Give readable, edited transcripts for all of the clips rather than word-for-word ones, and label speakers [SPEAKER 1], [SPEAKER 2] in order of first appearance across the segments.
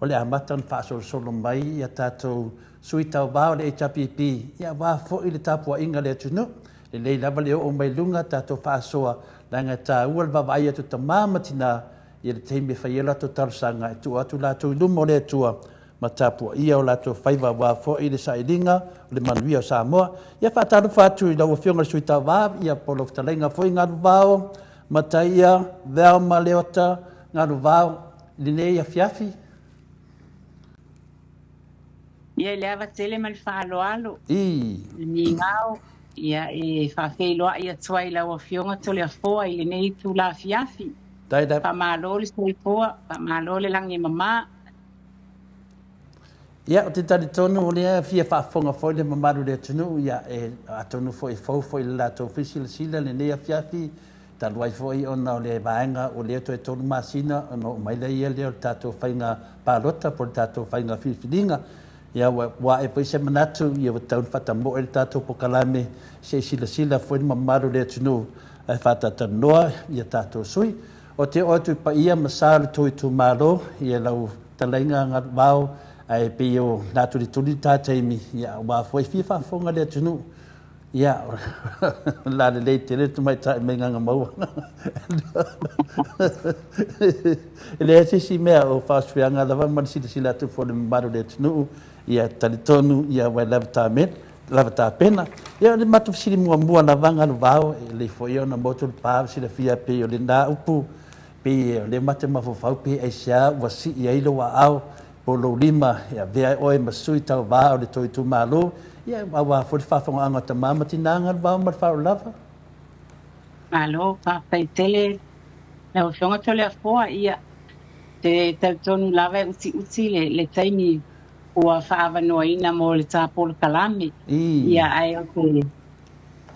[SPEAKER 1] O le amata ona faasolosolo mai ia tatou sui tauva o le HRPP, ia aua foi le tapuaiga a le atunuu. Lelei lava le oo mai luga tatou faasoa, leaga e taua le vaavaai atu tama ma tina i le taimi e fai ai latou talosaga e tuu atu latou i luma o le Atua ma tapuaia o latou faiva aua foi le sailiga o le manuia o Samoa. Ia faatalofa atu i lau Afioga i le Sui Tauva, ia po o lau fetalaiga foi Galuvao, Mataia, Velma Leota, Galuvao, i lenei afiafi.
[SPEAKER 2] Ia, i le ava tele ma le faaaloalo. I. Migao, ia e faafeiloai atu ai i lau Afioga Toleafoa i lenei itula afiafi. Faamalo le soifua, faamalo le lagi e mama.
[SPEAKER 1] Ia, ou te talitonu o lea e fia faafofoga foi le mamalu o le atunuu, ia, e, atonu foi e fou foi i le latou foi silasila lenei afiafi, talu ai foi ona o le vaega o lea toe 3 masina ona oo mai lea lea o le tatou faiga palota po o le tatou faiga filifiliga. Ia, ua ae foi se manatu, ia ua tatau ona faatamoe le tatou polokalame se i silasila foi le mamalu o le atunuu ae faatatalanoa ia tatou sui. Ou te oo atu i paia ma sa o le tou itumalo, ia lau fetalaiga Galuvao, ae pei o la tulituli le ta taimi, ia aua foi fia faafofoga le atunuu. Ia, la lelei tele le tamaitai mai Gagamaua. E leai se isi mea o faasofiaga lava ma le silasila atu foi i le mamalu o le atunuu, ia talitonu, ia ua lava tapena, lava tapena. Ia, o le matou fesili muamua lava Galuvao, e lelei foi ona motu le pa silafia pei o lena upu, pei o lea matou te mafaufau pe aisea ua sii ai lou aao po o lou lima e avea ai oe ma sui tauva o le tou itumalo, ia aua foi le faafofogaaga a tama ma tina Galuvao ma le faaaloalo lava.
[SPEAKER 2] Malo, faafetai tele lau Afioga Toleafoa. Ia, te talitonu lava e utiuti le taimi ua faaavanoaina mo le ta polokalame. Ia, ae ou te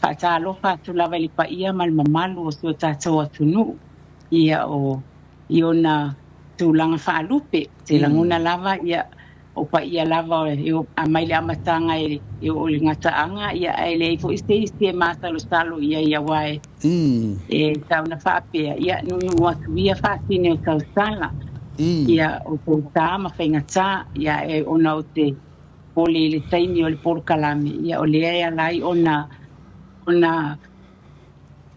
[SPEAKER 2] faatalofa atu lava i le paia ma le mamalu o si o tatou atunuu, ia, o i ona tulaga faalupe. Te lagona lava, ia, o paia lava e aumai le amataga e oo i le gataaga, ia, ae leai foi se isi e masalosalo i ai, aua e tau na faapea, ia, nuunuu atu ia faatini o tausala, ia, o touta ma faigata, ia, e ona o te pole i le taimi o le polokalame, ia, o lea e ala ai ona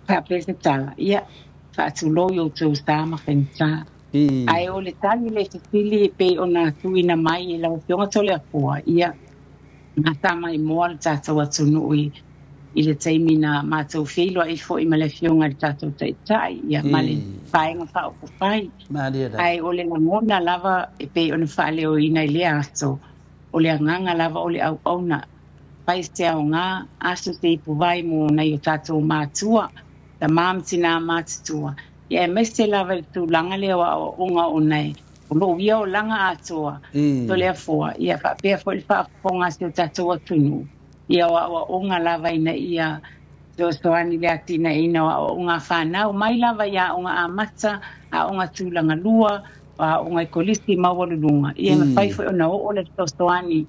[SPEAKER 2] faapea se tala, ia, faatulou i outou sa ma faigata. Ae o le tali i le fesili e pei ona tuuina mai e lau Afioga Toleafoa, ia, gata maimoa le tatou atunuu i le taimi na matou feiloai foi ma le Afioga i le tatou Taitai, ia, ma le Vaega Faaupufai. Ae o le lagona lava e pei ona faaleoina i lea aso, o le agaga lava o le auauna, fai se aoga, aso se ipuvai mo nai o tatou matua, tama ma tina matutua, ia aemaise lava i le tulaga lea o aoaoga ona e o lou ia olaga atoa, Toleafoa, ia faapea foi le faafofoga a si o tatou atunuu, ia o aoaoga lava ina ia fesoasoani i le atinaeina o aoaoga a fanau, mai lava i aoga amata, aoga tulaga lua, o aoga i kolisi maualuluga, ia e mafai foi ona oo le fesoasoani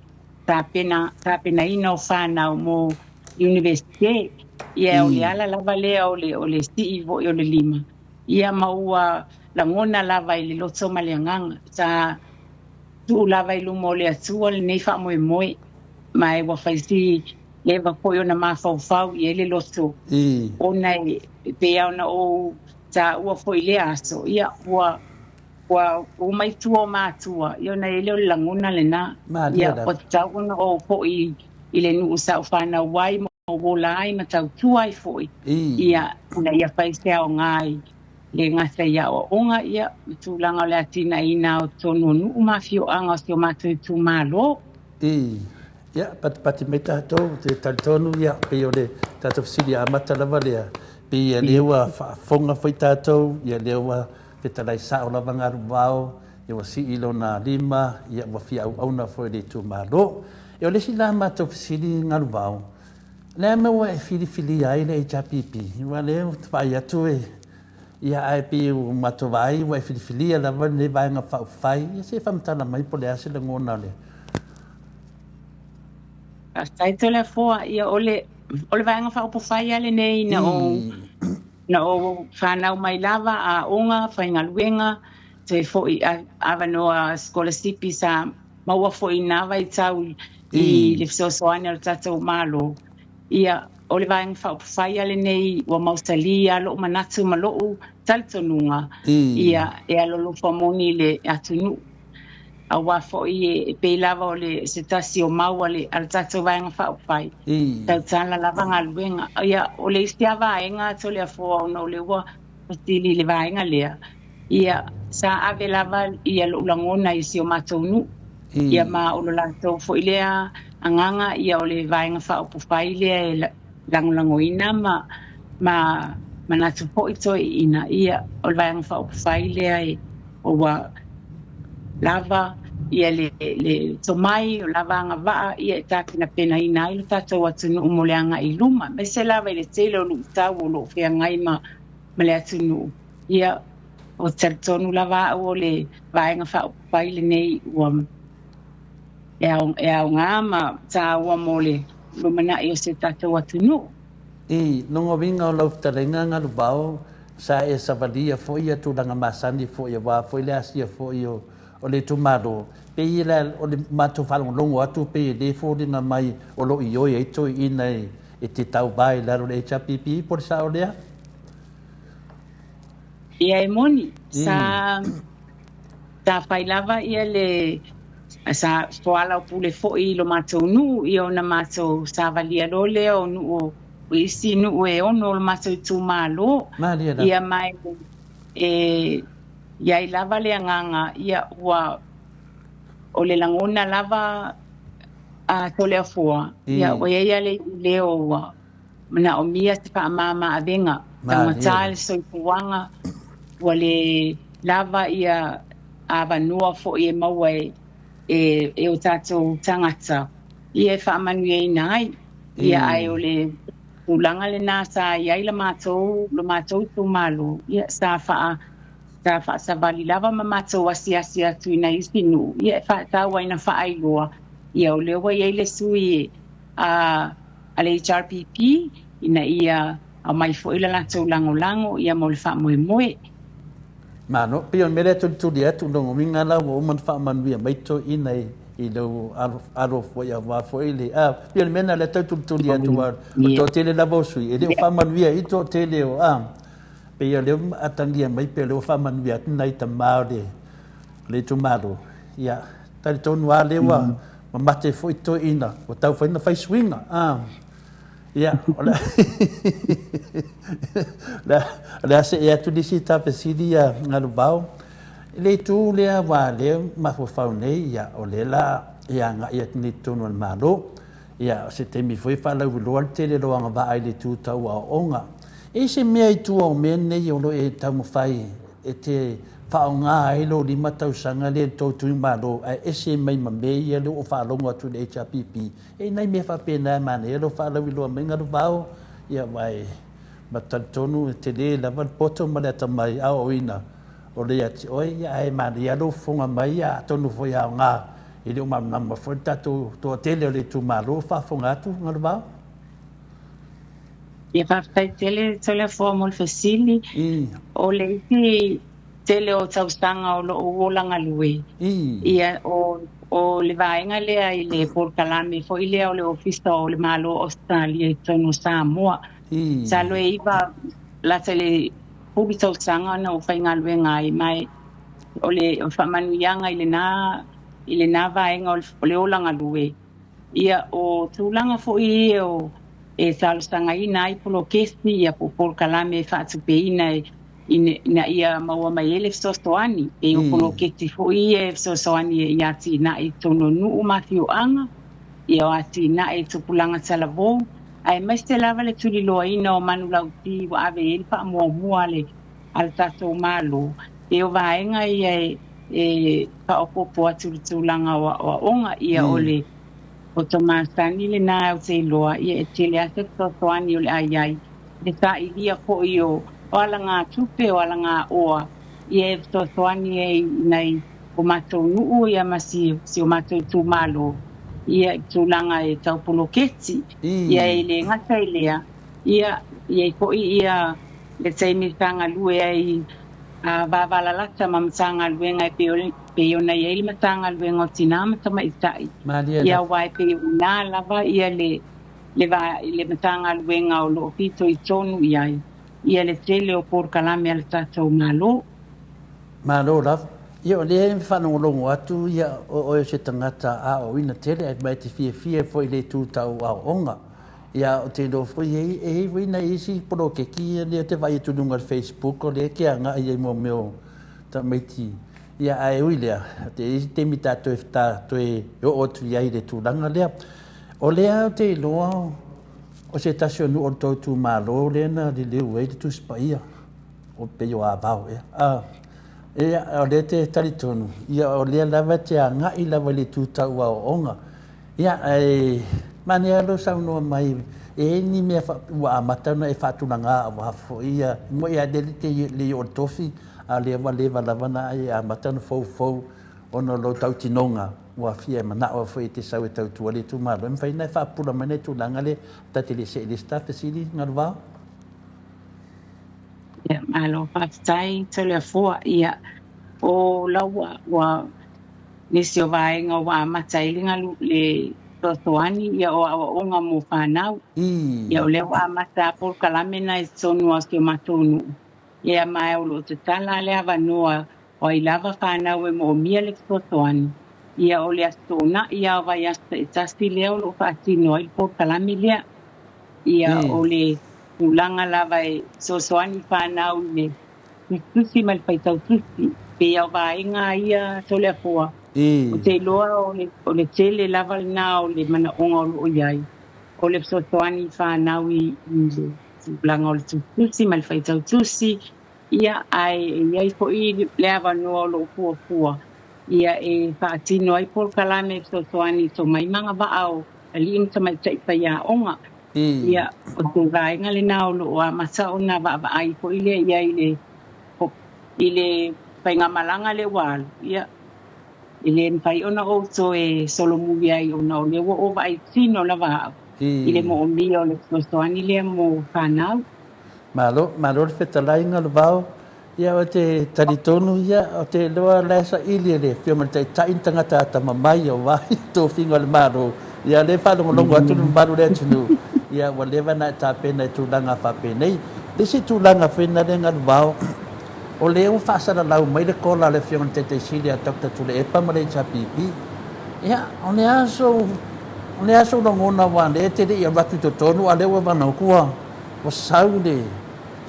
[SPEAKER 2] tapena, tapenaina o fanau mo Iunivesite. Ia o le ala lava lea o le, o le sii foi o le lima, ia ma ua lagona lava i le loto ma le agaga. Sa tuu lava i luma o le Atua lenei faamoemoe, ma e ua fai si leva foi ona mafaufau i ai le loto, ona e pei lava ona ou taua foi i lea aso, ia ua ua uma i tua o matua, ia ona i ai lea o le lagona lena. Ia, ua tatau ona ou foi i le nuu sa ou fanau ai ma ou ola ai ma tautua ai foi, ia, ina ia fai se aoga i le gata i aoaoga, ia, ma tulaga o le atinaeina o totonu o nuu ma afioaga o si o matou itumalo.
[SPEAKER 1] Ia, patipati mai tatou, te talitonu, ia, pei o le tatou fesili amata lava lea, pei ia lea ua faafofoga foi tatou, ia lea ua fetalai sao lava Galuvao, ia ua sii lona lima, ia ua fia auauna foi i le itumalo. E o le isi la matou fesili Galuvao, o le a mea ua e filifilia ai le HRPP? Aua o lea ou te vaai atu e, ia ae pei ua matou vaai ua e filifilia lava lenei Vaega Faaupufai. Ia se i faamatala mai po o le a se lagona o le.
[SPEAKER 2] Faafetai Toleafoa. Ia o le, o le Vaega Faaupufai lava lenei na ou, na ou fanau mai lava, aoga, faigaluega, Toe fo'i avanoa sikolasipi sa maua fo'i i na vaitau i le fesoasoani a le tatou Malo. Ia, o le Vaega Faaupufai a lenei ua mausali lava lo'u manatu ma lo'u talitonuga, ia, e alolofa moni i le atunuu. Auā foi e pei lava o le se tasi o mau a le a le tatou Vaega Faaupufai, tautala lava galuega. Ia, o le isi lava vaega Toleafoa ona o lea ua fesili i le vaega lea, ia, sa ave lava ia lo'u lagona i si o matou nuu, ia ma o lo latou foi lea agaga, ia o le Vaega Faaupufai lea e lagolagoina ma manatu foi toeaiina, ia o le Vaega Faaupufai lea e ua lava ia le tomai, o lava agavaa ia e tapenapenaina ai lo tatou atunuu mo le agai i luma, aemaise lava i le tele o luitau o lo o feagai ma le atunuu. Ia, o talitonu lava au o le Vaega Faaupufai lenei ua e aoga ma taua mo le lumanai o se tatou atunuu.
[SPEAKER 1] I logo uiga o lau fetalaiga Galuvao, sa e savalia foi ia tulaga masani foi auā foi le asia foi o le itumalo, pei la o le matou faalogologo atu pei e le foliga mai o lo o ioe ai toeaiina e te tauva i lalo o le HRPP, po o le sao lea?
[SPEAKER 2] Ia, e moni, sa fai lava ia le sa soalaupule foi i lo matou nuu, ia ona matou savalia loa lea o nuu o isi nuu e 6 o lo matou itumalo.
[SPEAKER 1] Malie lava.
[SPEAKER 2] Ia ma e iai lava le agaga, ia ua o le lagona lava a Toleafoa, ia ua iai lava le iuleo ua manaomia se faamama avega, taugata le soifuaga, ua le lava ia avanoa foi e maua e o tatou tagata, ia e faamanuiaina ai. Ia ae o le tulaga lena sa iai la matou lo matou itumalo, ia sa faasavali lava ma matou asiasi atu i nai isi nuu, ia e faatau ai na faailoa, ia o lea ua iai le sui a le HRPP ina ia aumai foi le latou lagolago ia mo le faamoemoe.
[SPEAKER 1] Malo, pei o le mea lea e tulituli atu logo uiga la ua uma ona faamanuia mai toeaiina i lou alo foi aua foi le pei o le mea lena lea e tau tulituli atu o le toatele lava o sui e le o faamanuia ai toatele o pei o lea ua atagia mai pei o lea ua faamanuia atu nai tama o le itumalo. Ia, talitonu lava lea ua mamate foi toeaiina ua tau fai na fai suiga. Ia, o le a see atu nisi ta fesili ia Galuvao. I le itu lea ua lea mafaufau nei, ia, o lea la e agai atu nei i totonu o le Malo. Ia, o se taimi foi faalauiloa le tele o agavaa i le itu tau aoaoga. E i se mea i tua o mea nei o lo o e taumafai e te faaaoga ai lou 5 tausaga lea i le tou itumalo, ae ese mai ma mea ia lea ua faalogo atu i le HRPP. E i nai mea faapena e manaia lou faalauiloa mai Galuvao, ia aua e talitonu e tele lava le poto ma le atamai aoaoina o le ia te oe, ia ae manaia lou fofoga mai, ia atonu foi aoga e le o malamalama foi le tatou toatele o le itumalo faafofoga atu Galuvao.
[SPEAKER 2] Ia, faafetai tele Toleafoa mo le fesili. O le isi tele o tausaga o lou ola galue, ia o le vaega lea i le polokalame foi lea o le Ofisa o le Malo o Australia i totonu o Samoa. Sa loe iva lata i le 10 tausaga na ou faigaluega ai, ma o le faamanuiaga i lena vaega o le ola galue. Ia o tulaga foi ia o e talosagaina ai poloketi ia po o polokalame e faatupeina ina ia maua mai ai le fesoasoani, e o poloketi foi ia e fesoasoani i atinae i totonu o nuu ma afioaga, ia o atinae i tupulaga talavou, aemaise lava le tuliloaina o manulauti ua ave i ai le faamuamua a le tatou Malo. E o vaega ia e faaopoopo atu le tulaga o aoaoga, ia o le o tomasani lena ou te iloa, ia e tele lava se fesoasoani o le a i ai le sailia foi o alagatupe o alagaoa, ia e fesoasoani ai i nai o matou nuu ia ma si o matou itumalo, ia i tulaga e tau poloketi. Ia e le gata i lea, ia iai foi ia le taimi sa galue ai Vavalalata ma Matagaluega e pei ona i ai le Matagaluega o Tinā ma Tamaitai, ia aua e pei o i ina lava ia le le Matagaluega o lo o fitoitonu i ai ia le tele o polokalame a le tatou Malo.
[SPEAKER 1] Malo lava. Ia o lea e faalogologo atu ia o oe o se tagata aoaoina tele ae ma e te fiafia foi i le itu tau aoaoga. Ia ou te iloa foi e i ai foi nai isi poloketi ia lea ou te vaai atu i luga o le Facebook o lea e te agai ai mo mea o tamaiti. Ia ae ui lea, e i ai se taimi ta toe, ta toe oo atu i ai i le tulaga lea. O lea ou te iloa o se tasi o nuu o le tou itumalo lea na liliu ai le Tusi Paia, o pei o Avao ea. A, ia, o lea e te talitonu, ia o lea lava e te agai lava i le itu tau aoaoga. Ia, ae manaia lou saunoa mai, e i ai ni mea ua amata ona e faatulaga aua foi ia, e moni lava lea e te le i oo i le tofi, a o lea ua leva lava ona e amata ona foufou ona o lou tautinoga ua fia e manao ai foi e te sau e tautua le itumalo. E mafai ona e faapupula mai nai tulaga lea ta te le see i le isi ta fesili, Galuvao?
[SPEAKER 2] Ia, malo faafetai Toleafoa. Ia, o lau ua Nisi o vaega ua amata ai le galu le fesoasoani ia o aoaoga mo fanau. Ia o lea ua amata a polokalame na i totonu o si o matou nuu. Ia ma o lo o tatala le avanoa o ai lava fanau e moomia le fesoasoani. Ia o le Aso Toonai a o vaiaso taitasi lea o lo o faatino ai le polokalame lea. Ia o le tulaga lava e fesoasoani i fanau i le tusitusi ma le faitau tusi. Pei o vaega ia Toleafoa, ou te iloa o le tele lava lena o le manaoga o lo o i ai, o le fesoasoani i fanau i le tulaga o le tusitusi ma le faitau tusi, ia, ae i ai foi le avanoa o lo o fuafua ia e faatino ai polokalame e fesoasoani i tomai ma agavaa o alii ma tamaitai faiaoga. Ia, o se vaega lena o lo o amata ona vaavaai foi lea i ai i le, i le faigamalaga lea ua alu, ia, e le mafai ona ou toe solomuli ai ona o lea ua ou vaai tino lava au i le moomia o le fesoasoani lea mo fanau.
[SPEAKER 1] Malo, malo le fetalaiga Levao. Ia ou te talitonu ia, ou te iloa o la e saili e le Afioga i le Taitai ni tagata atamamai aua tofiga o le Malo. Ia o lea e faalogologo atu le mamalu o le atunuu, ia ua leva ona e tapena i tulaga faapenei. Le isi tulaga foi lena le galuvao, o lea ua faasalalau mai le kola a le Afioga i le Taitai Sili a Doctor Tuilaepa ma le HRPP. Ia, o le a sou, o le a sou lagona aua o lea e te le i alu atu i totonu a o lea ua vanauku ua sau le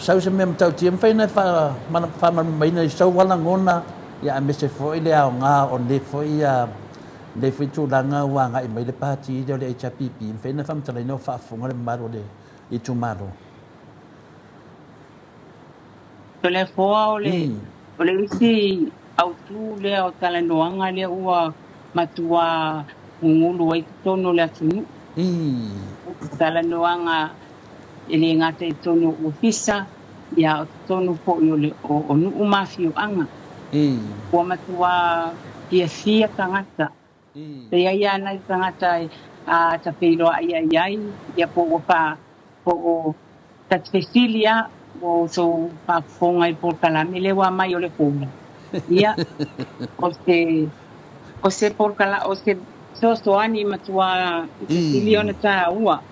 [SPEAKER 1] Sau se mea matautia mafai ona e faamalamalamaina i sou lava lagona aemaise foi le aoga o lenei foi lenei foi tulaga ua agai mai le Pati lea o le HRPP, mafai ona faamatalaina o faafofoga le mamalu o le itumalo.
[SPEAKER 2] Toleafoa, o le o le isi autu lea o talanoaga lea ua matua gugulu ai totonu o le atunuu. Talanoaga E le gata i totonu o ofisa, ia a o totonu foi o le o nuu ma afioaga. Ua matua fiafia tagata. E i ai lava nai tagata a ta feiloai ai ai, ia po ua fa po o ta te fesili lava, ua outou faafofoga i le polokalame lea ua aumai o le koula. Ia, o se o se polokala o se fesoasoani matua sili ona taua.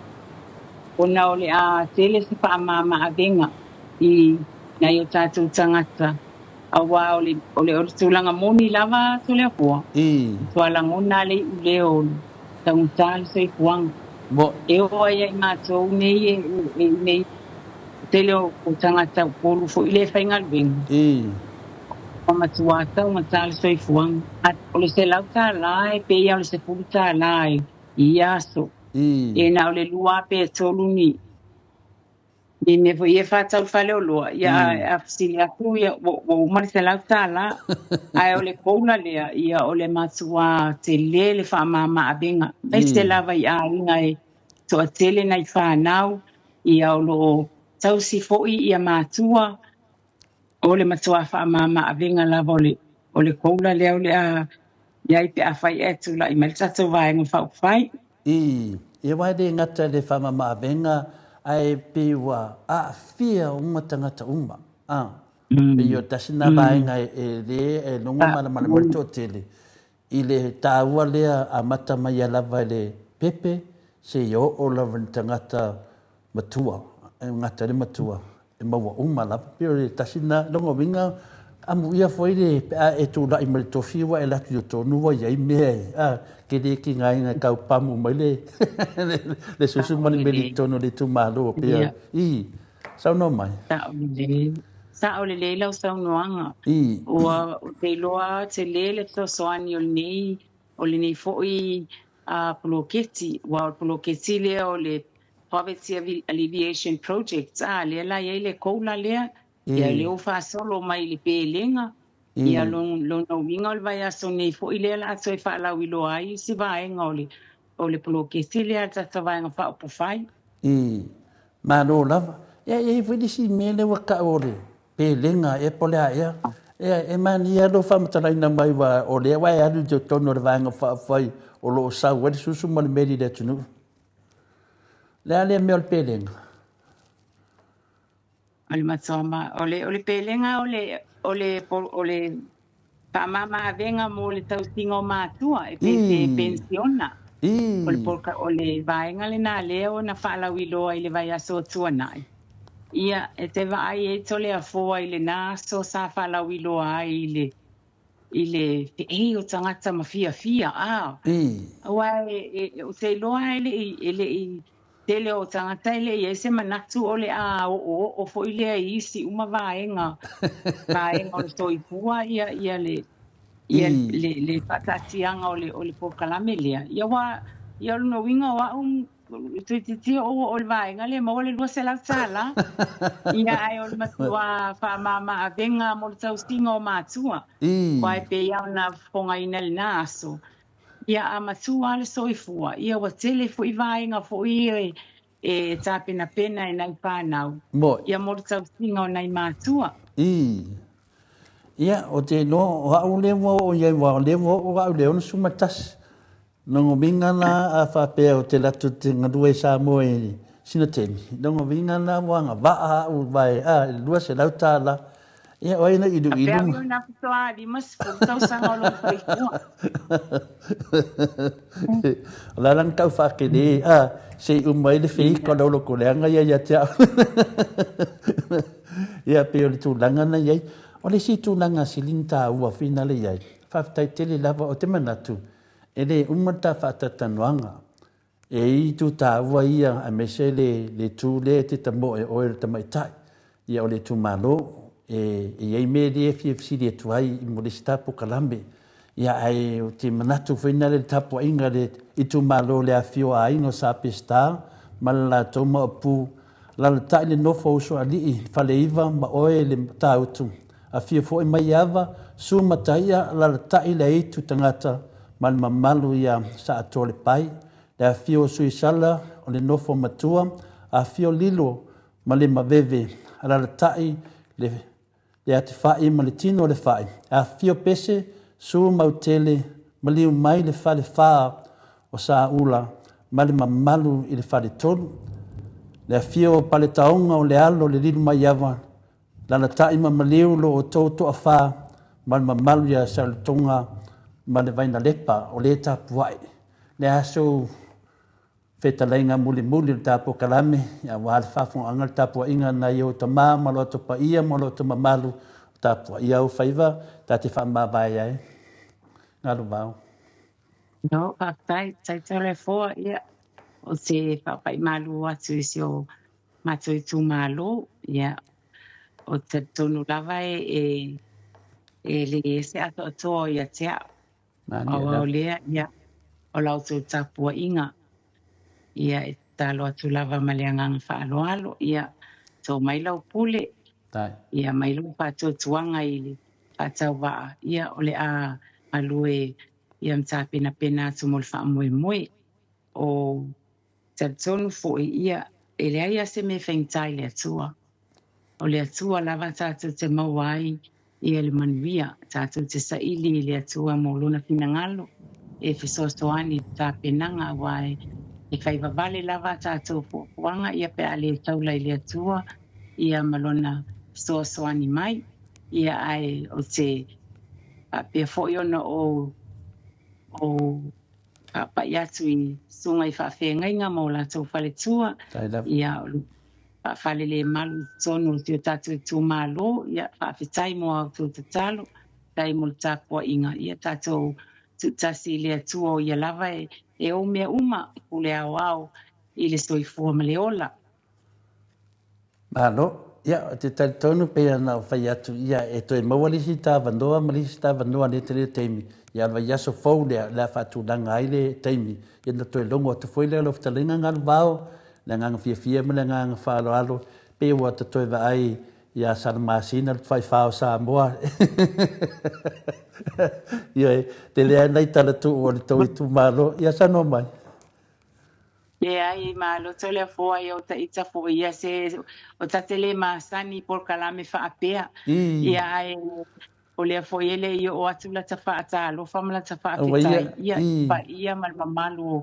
[SPEAKER 2] Ona o le a tele se faamama-avega i nai o tatou tagata, aua o le, o le, o le tulaga moni lava Toleafoa, matua lagona le iuleo o le taugata le soifuaga. E oo ai ia i matou nei e, e, nei tele o, o tagata Upolu foi le faigaluega, ua matua taugata le soifuaga. A o le $100 e pei lava o le $10 i ia aso. E na o le lua pe tolu ni ni mea foi ia e faatau i le faleoloa, ia a fesili atu ia ua ua uma le $100. Ae o le koula lea, ia o le matua tele le faamama-avega, aemaise lava i aiga e toatele nai fanau, ia o lo o tausi foi ia matua, o le matua faamama-avega lava o le o le koula lea o le a i ai pe afai ae tulai mai le tatou Vaega Faaupufai.
[SPEAKER 1] Ii, Aua e le gata i le faamama-avega ae pei ua aafia uma tagata uma. A. Pei o tasi na vaega e lē e logo malamalama ai le toatele i le taua lea amata mai ia lava i le pepe seia oo lava i le tagata matua, e gata ai le matua e maua uma lava. Pei o le tasi na lona uiga amuia foi le pe a e tulai mai le tofi ua e alu atu i totonu ua i ai mea e a ke le tigaina e tau pamu mai le le susu ma le meli i totonu o le itumalo pei i saunoa mai.
[SPEAKER 2] Sao lelei. Sao lelei lau saunoaga. Ua ou te iloa tele le fesoasoani o lenei o lenei foi poloketi, aua o le poloketi lea o le Poverty Alleviation Project, a lea la e i ai le COLA lea, ia lea ua faasolo mai i le pelega, ia lona uiga o le vaiaso nei foi lea o le a toe faalauiloa ai isi vaega o le o le poloketi lea a le tatou Vaega Faaupufai.
[SPEAKER 1] Malo lava. Ia, e i ai foi le isi mea lea ua tau o le pelega ea po o le a ea. Ia, e manaia lou faamatalaina mai aua o lea ua e alu i totonu o le Vaega Faaupufai o lo o sau ai le susu ma le meli i le atunuu. O le a lea mea o le pelega?
[SPEAKER 2] O le matua ma, o le, o le pelega o le, o le, o le faamama avega mo le tausiga o matua e pei se penisiona. O le polka, o le vaega lena lea na faalauiloa i le vaiaso o tuanai. Ia, e te vaai e Toleafoa i lena aso sa faalauiloa ai i le i le feei o tagata ma fiafia, a. Aua e, e, ou te iloa e le i, e le i tele o tagata e le i ai se manatu o le a oooo foi lea i isi uma vaega, vaega o le soifua, ia, ia le, ia le, le faataatiaga o le, o le polokalame lea. Ia aua, ia o lona uiga o au toeitiiti oo o le vaega lea e maua le $200. Ia ae o le matua faamama avega mo le tausiga o matua. Aua e pei lava ona fofogaina i lena aso, ia a matua lava le soifua, ia ua tele foi vaega foi ia e tapenapena e nai fanau, ia mo le tausiga o nai matua.
[SPEAKER 1] Ia, ou te iloa o au lea ua oo i ai, aua o lea ua oo au i le 61. Lona uiga la a faapea ou te alu atu ou te galue i Samoa i sina taimi, lona uiga la ua agavaa au vae a i le $200. Ia o ai na iluilu
[SPEAKER 2] ma. Faapea au na faatoa 50 tausaga o lou soifua.
[SPEAKER 1] O le a la na tau faatele a se i uma ai le feika o le olotoleaga ia ia te au. Ia pei o le tulaga na i ai. O le isi tulaga sili ona taua finale i ai, faafetai tele lava ou te manatu E le uma le ta faatalatalanoaga. E i ai itu taua ia aemaise le le itu lea e te tamoe o oe o le tamaitai, ia o le itumalo. E i ai mea lia e fia fesili atu ai mo le isi ta polokalame. Ia ae ou te manatu foi nale le tapuaiga a le itumalo o le afifio o aiga o Sa Peseta ma le latou Maopu, alalatai le nofo a Usoalii, le Faleiva ma oe le Matautu. Afio foi Maiava, Su Mataia, alalatai le aitu tagata ma le mamalu ia Saatoalepai, le afio o Suisala o le nofo matua, afio Lilo ma le Maveve, alalatai le le atifa'i ma le tino o le fa'i, afio Pese, Su Mautele, maliu mai le fale fa o Saula ma le mamalu i le faletolu, le afio o Paletaoga o le alo o le Lilumaiava, Lalatai ma maliu lo outou toafā ma le mamalu ia Sauletoga ma le Vainalepa o lē tapua'i le aso fetalaiga mulimuli o le ta polokalame aua le faafogaaga le tapuaiga nai ou tama ma lo outou paia ma lo outou mamalu o tapuaia ou faiva ta te faamavae ai. Galu vao.
[SPEAKER 2] No, faafetai, Taitoleafoa, ia, o te faapai malu atu i si o matou itumalo, ia, o te talitonu lava e, e, e le ese atoatoa ia te au. Aua o lea, ia, o la outou tapuaiga, ia, e tatalo atu lava ma le agaga faaaloalo, ia, to mai lau pule, ia, mai lau faatuatuaga i le faatauvaa, ia, o le a galue, ia, ma tapenapena atu mo le faamoemoe. O Talitonu foi ia, e leai lava se mea e faigata i le Atua. O le Atua lava tatou te maua ai ia le manuia, tatou te saili i le Atua mo Lona finagalo e fesoasoani i le tapenaga, aua e fai vavale lava a tatou fuafuaga ia pe a le taula i le Atua ia ma Lona fesoasoani mai. Ia ae ou te faapea foi ona ou ou faapai atu i susuga i faafeagaiga ma o latou faletua, ia o lo o faafalelemalu i totonu o si o tatou itumalo. Ia faafetai mo a outou tatalo, faafetai mo le tapuaiga, ia tatou tuutasi i le Atua o ia lava e ou mea uma, e pule aoao i le soifua ma le ola.
[SPEAKER 1] Malo. Ia, ou te talitonu pei ona ou fai atu, ia, e toe maua le isi tavanoa ma le isi tavanoa nei tele taimi, ia, o le vaiaso fou lea, o le a faatulaga ai le taimi, ia ona toe logo atu foi lea o lau fetalaiga Galuvao, le agaga fiafia ma le agaga faaaloalo, pei ua ta toe vaai ia Salamasina le Tafaifa o Samoa. Ioe, tele lava nai tala tuu o le tou itumalo. Ia saunoa mai.
[SPEAKER 2] Leai, maloto le afoa ia o ita foi ia se o tate le masani polokalame faapea. Ia ae o lea foi e le i oo atu lata faatalofa ma lata faafetai ia i paia ma le mamalu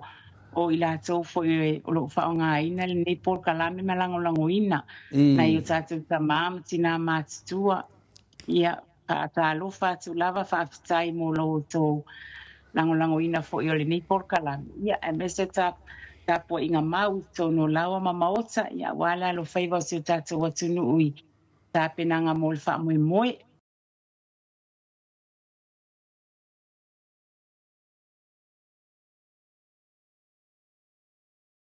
[SPEAKER 2] o i latou foi o lo o faaaogaina lenei polokalame ma lagolagoina nai o tatou tama ma tina matutua. Ia faatalofa atu lava, faafetai mo lo outou lagolagoina foi o lenei polokalame. Ia, aemaise tapuaiga mau i totonu o laoa ma maota, ia aua le alofaiva o si o tatou atunuu i tapenaga mo le faamoemoe.